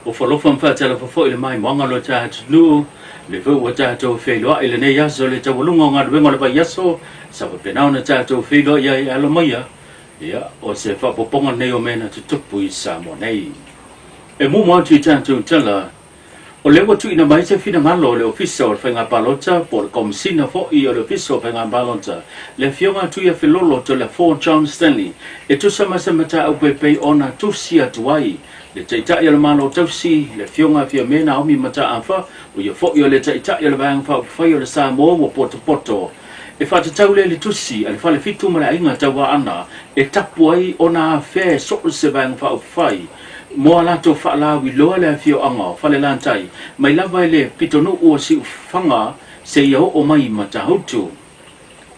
Ofa alofa ma faatalofa foi i le maimoaga o lo ta atunuu, le foi ua tatou feiloai i lenei aso le taualuga o galuega o le vaiaso, sa faapena ona tatou feiloai ai e alo maia, ia, o se faaopoopoga lenei o mea na tutupu i Samoa nei. E muamua atu i tatou tala, O lea ua tuuina mai se finagalo o le Ofisa o le Faiga Palota po o le Komesina foi o le Ofisa o Faiga Palota, le Afioga Tuiafelolo Toleafoa John Stanley, e tusa ma se mataupu e pei ona tusi atu ai le Taitai o le Malo Tausi, le Afioga Fiame Naomi Mataafa, o ia foi o le Taitai o le Vaega Faaupufai o le Samoa ua potopoto. E faatatau lea i le tusi a le Falefitu ma le Aiga Tauaana e tapu ai ona afea e so o se Vaega Faaupufai mo a latou faalauiloa le afioaga o Falelatai mai lava i le pitonuu o Siufaga seia oo mai i Matautu.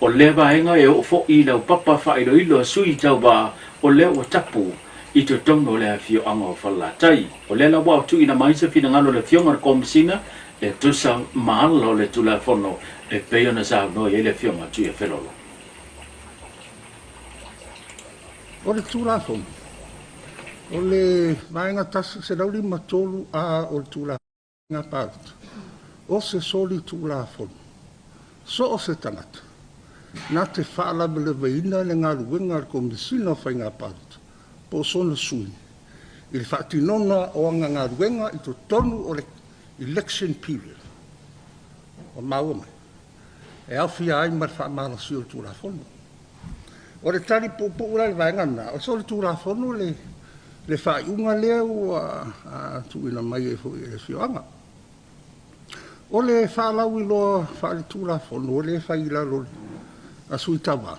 O lea vaega e oo foi i laupapa faailoilo a sui tauva o lea ua tapu i totonu o le afioaga o Falelatai. O lea la ua tuuina mai se finagalo o le Afioga i le Komesina e tusa ma ala o le Tulafono e pei ona saunoa i ai le Afioga Tuiafelolo. O le Tulafono, o le Vaega 153 A o le Tulafono Palota, o se solitulafono, so o se tagata na te faalavelaveina le galuega a le Komesina o Faiga Palota po o sona sui i le faatinoga o ana galuega i totonu o le election period. Ua maua mai? E aofia ai ma le faamalosia o le Tulafono. O le tali puupuu la i le vaega lena, o solitulafono le, le faaiuga lea ua tuuina mai ai foi e le afioaga. O le faalauiloa faaletulafono o lea e fai i lalo a sui tauva,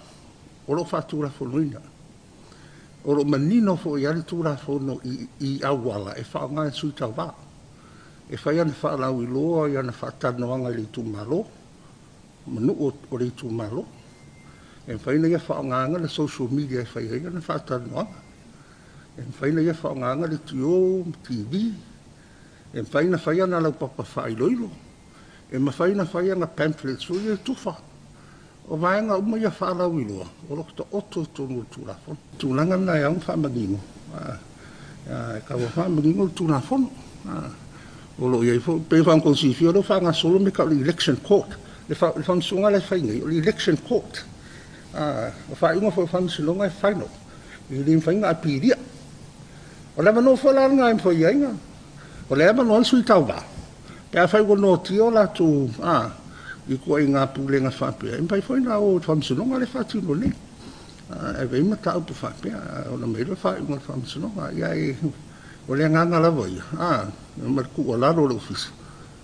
o lo o faatulafonoina. O lo o manino foi lava le Tulafono i, i auala e faaaoga e sui tauva. E fai ana faalauiloa i ana faatalanoaga i le itumalo, ma nuu o le itumalo. E mafai ona ia faaaogaina le social media e fai ai ana faatalanoaga. E mafai ona ia faaaogaina le tio ma TV. E mafai ona fai ana laupapa faailoilo. E mafai ona fai ana pamphlets foi ia e tufa. O vaega uma ia faalauiloa o lo o taoto i totonu o le Tulafono. O tulaga na e ao ona faamanino, e tatau ona faamanino le Tulafono. O lo o i ai foi, pei ona outou silafia o lea ua faagasolo mea tau o le Election Court. Le faamasinoga la e fai nei, o le Election Court. O faaiuga foi o faamasinoga e final, e le mafai ona apilia. O le avanoa foi la lena e mafai ai ona, o le avanoa le sui tauva, pe afai ua noatia o latou a, i ituaiga pulega faapea, e mafai foi ona o i le faamasinoga lea e faatino nei. E ave ai mataupu faapea, ona aumai lea o le faaiuga a le faamasinoga. Ia, o le agaga lava ia, a, ma le tuualalo a le Ofisa,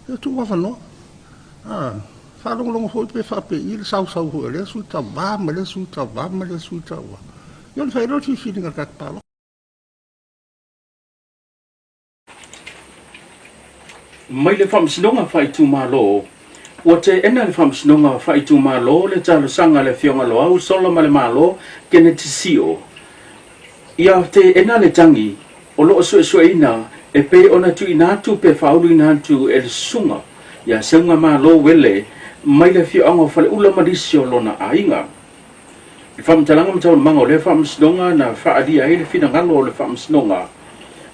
ia tuu avanoa. A, faalogologo foi pe faapei le sausau foi a lea sui tauva ma lea sui tauva ma lea sui tauva. Ia ona fai ai lea o le filifiliga a le tatou palota. Mai le Faamasinoga Faaitumalo, Ua teena e le Faamasinoga Faaitumalo le talosaga a le Afioga Loau Solamalemalo Keneti Sio ia teena le tagi o lo o suesueina e pei ona tuuina atu pe faauluina atu e le Susuga ia Seugamalo Wele mai le afioaga o Faleula ma nisi o lona aiga. I faamatalaga ma taualumaga o lea faamasinoga na faaalia ai le finagalo o le faamasinoga,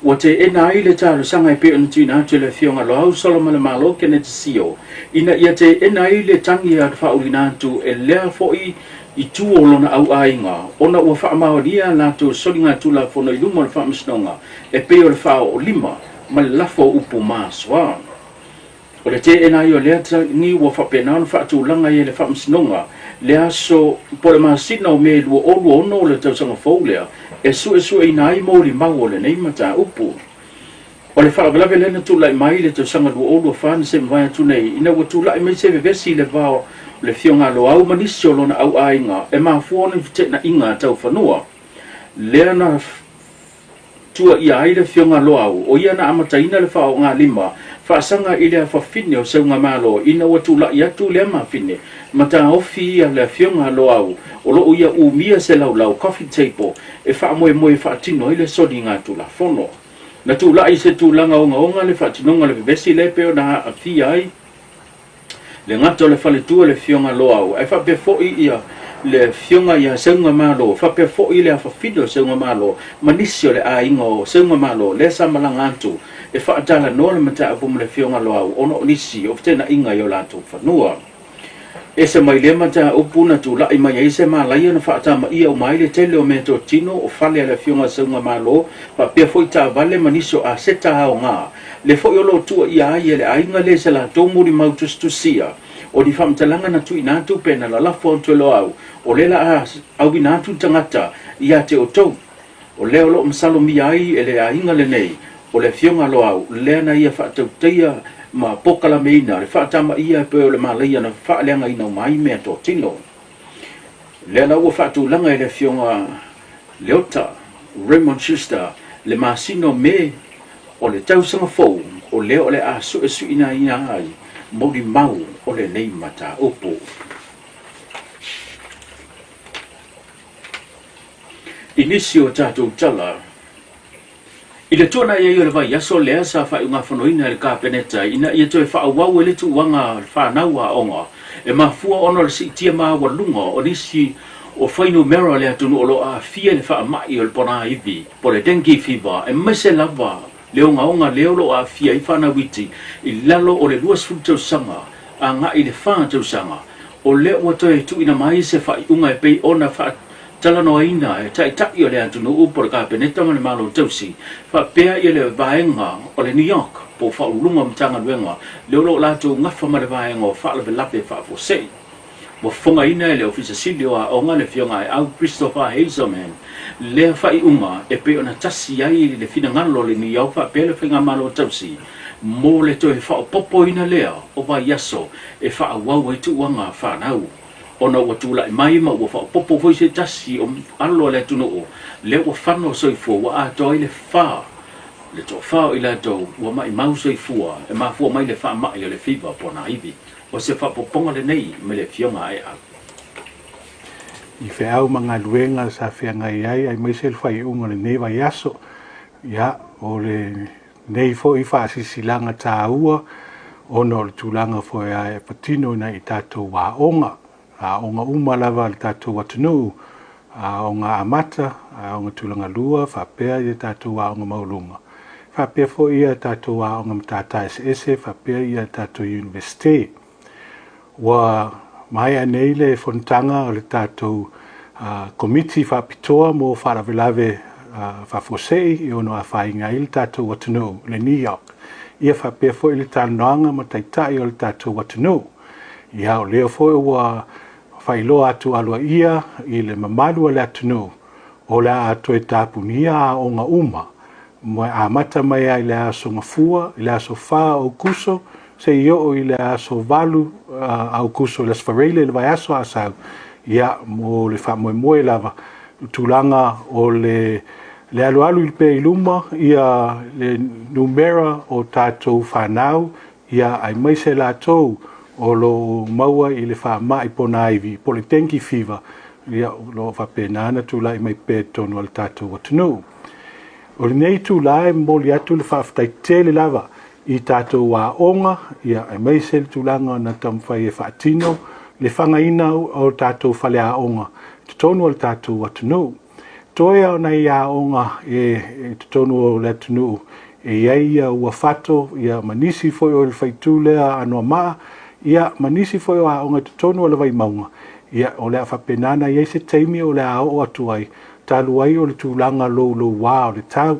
ua teena ai le talosaga e pei ona tuuina atu e le Afioga Loau Solamalemalo Kenneth Sio ina ia teena ai le tagi a faauluina atu e lea foi itu o lona auaiga ona ua faamaonia a latou soligatulafono i luma o le faamasinoga e pei o le faaoolima ma le lafo o upu masoa. O le teena ai o lea tagi ua faapena ona faatulaga ai e le Faamasinoga le aso po o le masina o Me 2026 o le tausaga fou lea e suesueina ai molimau o lenei mataupu. O le faalavelave lea na tulai mai i le tausaga 2024 na se mavae atu nei ina ua tulai mai se vevesi i le va o le Afioga a Loau ma nisi o lona auaiga e mafua ona i feteenaiga tau fanua lea na Tuaia ai le Afioga Loau, o ia na amataina le faaogalima faasaga i le afafine o Seugamalo ina ua tulai atu lea mafine ma taofi ia le Afioga Loau o lo o ia umia se laulau coffee table e faamoemoe e faatino ai le soliga Tulafono. Na tulai i se tulaga ogaoga le faatinoga o le vevesi lea e pei ona aafia ai le gata o le faletua le Afioga Loau ae faapea foi ia le Afioga ia Seugamalo faapea foi le afafine o Seugamalo ma nisi o le aiga o Seugamalo lea sa malaga atu e faatalanoa le mataupu ma le Afioga Loau ona o nisi o feteenaiga i o latou fanua. Ese mai lea mataupu na tulai mai ai se malaia na faatamaia uma ai le tele o meatotino o fale a le Afioga Seugamalo faapea foi taavale ma nisi o aseta aoga lea foi o lo o tuuaia ai e le aiga lea i se latou molimau tusitusia o ni faamatalaga na tuuina atu pe na lalafo atu e Loau o lea la a auina atu le tagata ia te outou. O lea o lo o masalomia ai e le aiga lenei o le Afioga a Loau lea na ia faatautaia ma pokalameina le faatamaia e pei o le malaia na faaleagaina uma ai meatotino. Lea la ua faatulaga e le Afioga Leota Raymond Schuster le masina o Me o le tausaga fou o lea o le a suesueina ai molimau o lenei mataupu. I nisi o tatou tala, i le tuanai ai o le vaiaso lea sa faaiugafonoina e le Kapeneta ina ia toe faaauau ai le tuuaga fanau aoga e mafua ona o le siitia maualuga o nisi o fuainumera o le atunuu o lo o aafia i le faamai o le ponaivi po o le dengue fever aemaise lava le ogaoga lea o lo o aafia ai fanau iti i lalo o le 20 tausaga agai i le 4 tausaga. O lea ua toe tuuina mai se faaiuga e pei ona faatalanoaina e Taitai o le atunuu po o le Kapeneta ma le Malo Tausi faapea ia le vaega o le NEOC po o Faauluuluga o Matagaluega lea o lo o latou gafa ma le vaega o faalavelave faafuasei. Ua fofogaina e le Ofisa Sili o Aoga le Afioga Aeau Christopher Hazelman lea faaiuga e pei ona tasi ai le finagalo o le NEOC faapea le Faigamalo Tausi mo le toe faaopoopoina lea o vaiaso e faaauau ai tuuaga fanau ona ua tulai mai ma ua faaopoopo foi se tasi o alo a le atunuu lea ua fano soifua ua atoa ai le fa le toafa o i latou ua maimau soifua e mafua mai le faamai o le fiva ponaivi. O se faaopoopoga lenei mai le Afioga Aeau. I feau ma galuega sa feagai ai aemaise le faaiuga o lenei vaiaso, ia, o le Nei foi faasilasilaga taua ona o le tulaga foi a e patino i nai tatou aoga, aoga uma lava a le tatou atunuu, aoga amata, aoga tulaga lua faapea ia tatou aoga maualuga, faapea foi ia tatou aoga matata eseese faapea ia tatou Universite. Ua maea nei le fonotaga o le tatou Komiti Faapitoa mo Faalavelave Faafuasei e ono afaina ai le tatou atunuu, le NEOC, ia faapea foi le talanoaga ma taitai o le tatou atunuu. Ia, o lea foi ua faailoa atu aloaia i le mamalu o le atunuu, o le a toe tapunia aoga uma ma amata mai lava i le aso Gafua, i le aso 4 o Aokuso, seia oo i le aso 8 Aokuso, le Aso Faraile i le vaiaso a sau, ia, mo le faamoemoe lava, tulaga o le le alualu i pea i luma ia le numera o tatou fanau, ia, aemaise latou o lo o maua i le faamai ponaivi po o le dengue fever, ia, o lo o faapena ona tulai mai pea i totonu o le tatou atunuu. O lenei itula e momoli atu le faafetai tele lava i tatou aoga, ia, aemaise le tulaga na taumafai e faatino le fagaina o tatou faleaoga i totonu o le tatou atunuu. Toe o nai aoga e totonu o le atunuu e i ai ia Uafato, ia, ma nisi foi o le faitū lea Anoamaa, ia, ma nisi foi o aoga i totonu o le Vaimauga, ia, o le a faapena ona i ai se taimi o le a oo atu ai talu ai o le tulaga louloua o le tau.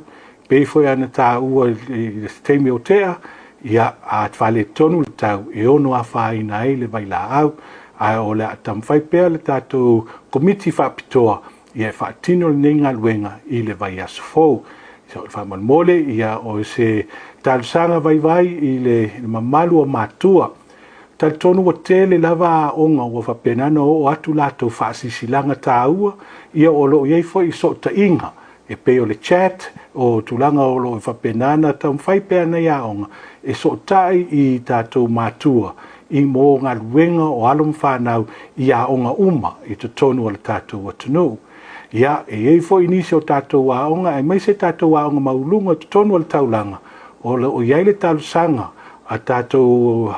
Pei foi ona taua i se taimi o tea, ia, a faaletonu le tau e ono afaina ai le vailaau, ae o le a taumafai pea le tatou Komiti Faapitoa ia e faatino lenei galuega i le vaiaso fou. So, faamolemole, ia, o se talosaga vaivai i le mamalu o matua. Talitonu ua tele lava aoga ua faapena ona oo atu latou faasilasilaga taua, ia o lo o i ai foi sootaiga e pei o le chat, o tulaga o lo o faapena ona taumafai pea nei aoga e sootai i tatou matua i mo galuega o alo ma fanau i aoga uma i totonu o le tatou atunuu. Ia, e i ai foi nisi o tatou aoga aemaise tatou aoga maualuluga i totonu o le taulaga o lo o i ai le talosaga a tatou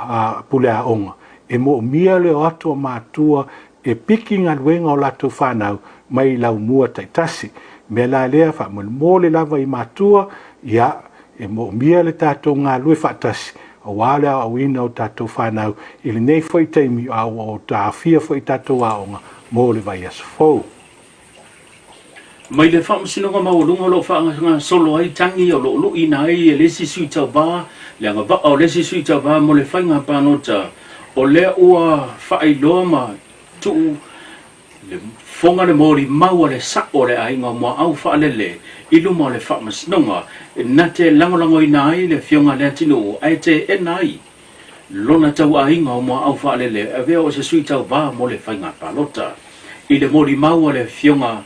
puleaoga e moomia le o atu o matua e piki galuega o latou fanau mai laumua taitasi. Mea la lea faamolemole lava i matua, ia, e moomia le tatou galulue faatasi aua le aoaoina o tatou fanau i lenei foi taimi a ua taofia foi tatou aoga mo le vaiaso fou. Mai le Faamasinoga Maualuga o lo o faagasolo ai tagi o lo o luiina ai e le isi sui tauva le agavaa o le isi sui tauva mo le faiga palota, o lea ua faailoa ma tuu le fofoga le molimau a le sa'o o le aiga o Muaau Faalele i luma o le Faamasinoga na te lagolagoina ai le Afioga a Leatinuu ae teena ai lona tauaiga o Muaau Faalele e avea o se sui tauva mo le faiga palota. I le molimau a le Afioga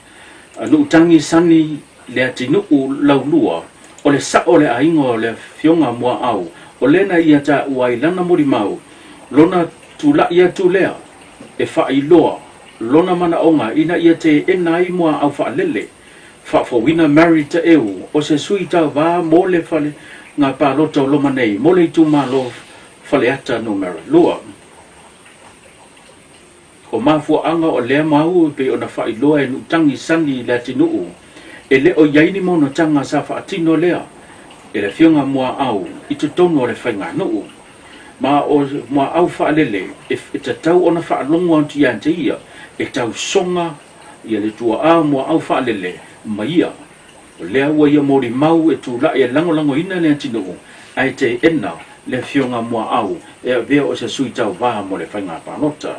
a Nuutagi Sani Leatinuu Laulua, o le sa'o o le aiga o le Afioga Muaau, o lea na ia taua ai lana molimau, lona tulai atu lea e faailoa lona manaoga ina ia teena ai Muaau Faalele. Faafouina Mary Taeu o se sui tauva mo le faiga palota o loma nei mo le itumalo Faleata Numera 2. O mafuaaga o lea mau e pei ona faailoa e Nuutagi Sani Leatinuu, e le o i ai ni monotaga sa faatino lea e le Afioga Muaau i totonu o le faiganuu. Ma o Muaau Faalele e tatau ona faalogo atu ia te ia e tausoga ia le tuaa Muaau Faalele ma ia. O lea ua ia molimau e tulai e lagolagoina le atinuu ae teena le Afioga Muaau e avea o se sui tauva mo le faiga palota.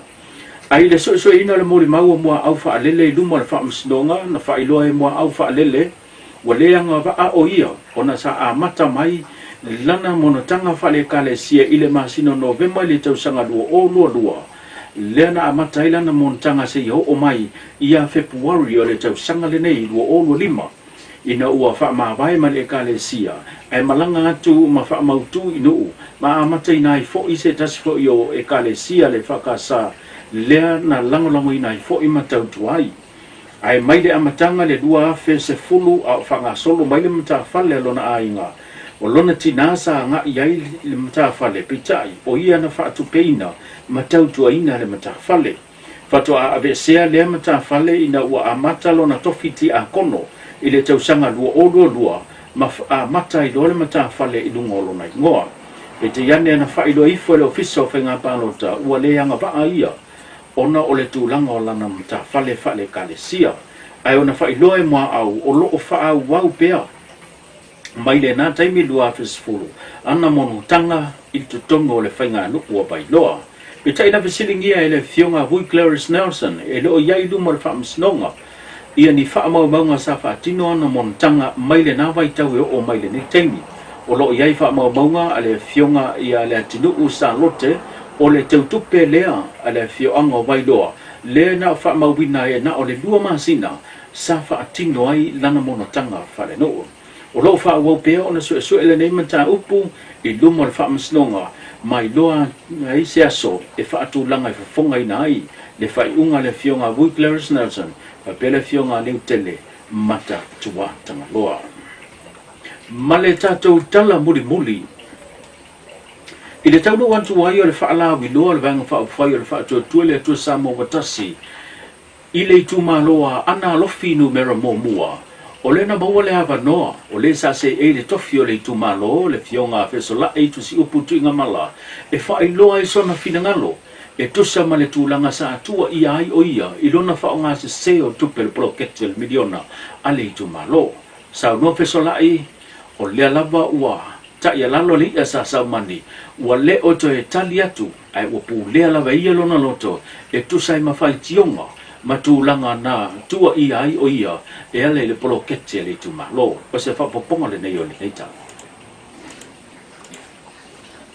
Ae i le suesueina o le molimau o Muaau Faalele i luma o le Faamasinoga na faailoa e Muaau Faalele ua le agavaa o ia ona sa amata mai lana monotaga faale-Ekalesia i le masina o Novema i le tausaga 2022, lea na amata ai lana monotaga seia oo mai ia Fepuari o le tausaga lenei 2025, ina ua faamavae ma le Ekalesia, ae malaga atu ma faamautu i Nuu ma amataina ai foi se tasi foi o Ekalesia le EFKS lea na lagolagoina ai foi ma tautua ai. Ae mai le amataga le 2010 a o faagasolo mai le matafale a lona aiga, o lona tinā sa agai ai le matafale, peitai, o ia na faatupeina ma tautuaina le matafale. Faatoa aveesea lea matafale ina ua amata lona tofi tiakono i le tausaga 2022 ma amata ai loa le matafale i luga o lona igoa. Peitai ane na faailoa ifo e le Ofisa o Faiga Palota ua le agavaa ia ona o le tulaga o lana matafale faale-Ekalesia, ae ona faailoa e Muaau o lo o faaauau pea mai lena taimi 2010 ana monotaga i totonu o le faiganuu o Vailoa. Peitai na fesiligia e le Afioga a Vui Clarice Nelson e le o i ai i luma o le Faamasinoga ia ni faamaumauga sa faatino ana monotaga mai lena vaitau e oo mai lenei taimi. O lo o i ai faamaumauga a le Afioga ia Leatinuu Salote o le teutupe lea a le afioaga o Vailoa lea na faamauina ai na o le lua masina sa faatino ai lana monotaga faalenuu. O lo o faaauau pea ona suesue lenei mataupu i luma o le Faamasinoga ma iloa ai se aso e faatulaga e fofogaina ai le faaiuga a le Afioga a Vui Clarice Nelson faapea le Afioga a Leutele Mata Tuatagaloa. Ma le tatou tala mulimuli i le taunuu atu ai o le faalauiloa o le Vaega Faaupufai o le Faatuatua i le Atua Samoa ua Tasi I le itumalo a Aana Alofi Numera Muamua, o lea na maua le avanoa o le sa seei le tofi o le itumalo, le Afioga a Fesola'i Tusiupu Tuigamala, e faailoa ai sona finagalo e tusa ma le tulaga sa tuuaia ai o ia i lona faaaogasese o tupe o le poloketi o le miliona a le itumalo. Saunoa Fesola'i, o lea lava ua Taialalo le i'a sa saumani, ua le o toe tali atu, ae ua pulea lava e ia lona loto e tusa ai ma faitioga ma tulaga na tuuaia ai o ia e ala i le poloketi a le itumalo. O se faaopoopoga lenei o lenei tala.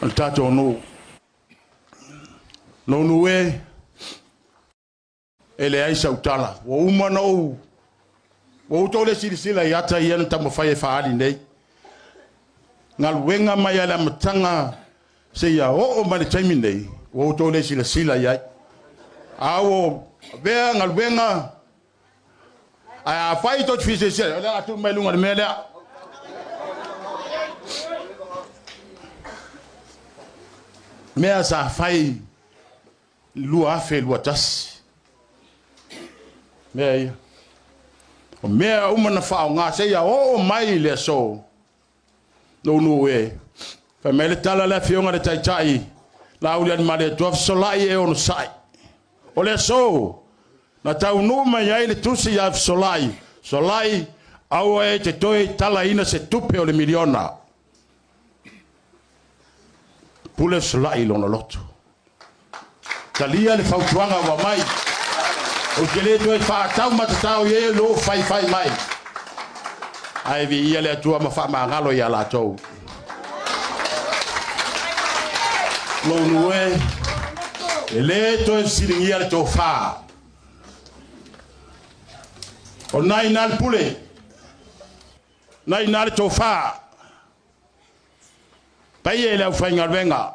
O le tatou nuu. Lou nuu e, E leai sau tala. Ua uma ona ou Ua outou le silasila i ata ia na taumafai e faaali nei. Galuega mai lava i le amataga seia oo mai le taimi nei, ua outou le silasila i ai. A ua avea galuega, ae afai tou te fia silasila, o le a tuu mai luga o le mea lea. Mea sa fai 2021. Mea ia. O mea uma na faaaoga seia oo mai i le aso, lou nuu e. Fai mai le tala a le Afioga i le Taitai, Laaulialemalietoa, fesolai e onosai. O le aso na taunuu mai ai le tusi ia Fesolai, Solai, aua e te toe talaina se tupe o le miliona. Pule Fesolai i lona loto. Talia le fautuaga ua aumai. Ou te le toe faataumatatao i e o lo o faifai mai. Ae viia le Atua ma faamagalo ia latou. Lou nuu e, e le toe fesiligia le tofa. O na ina le pule, na ina le tofa. Paia i le aufaigaluega.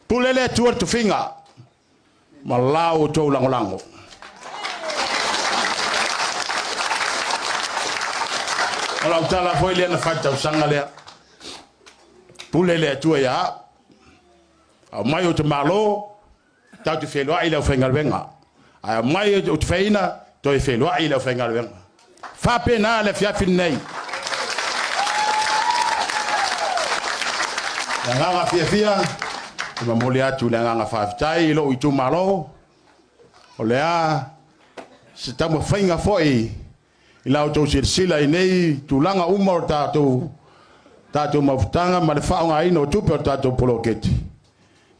Pule le Atua le tofiga ma la outou lagolago. O lau tala foi lea na fai tausaga lea. Pule le Atua ia au. Aumai ou te malo, tatou te feiloai i le aufaigaluega. Ae aumai ou te faiina, toe feiloai i le aufaigaluega. Faapena le afiafi lenei. Le agaga fiafia, e momoli atu le agaga faafetai i lou itumalo, o le a se taumafaiga foi i la outou silasila i nei tulaga uma o tatou tatou mafutaga ma le faaaogaina o tupe o le tatou poloketi,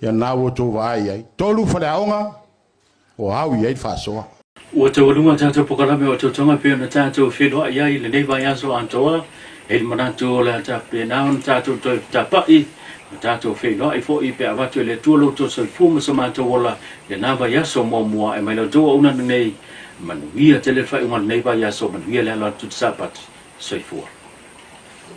ia na ua outou vaai ai. 3 faleaoga ua au i ai le faasoa. Ua taualuga tatou polokalame o Tautoga pei ona tatou feiloai ai i lenei vaiaso atoa. E i ai le manatu o le a faapena ona tatou toe tapai ma tatou feiloai foi pe a avatu e le Atua lo outou soifua ma so matou ola i lena vaiaso muamua e mai la outou auaunaga nei. Manuia tele le faaiuga o lenei vaiaso, manuia le alo atu i le Sapati. Soifua.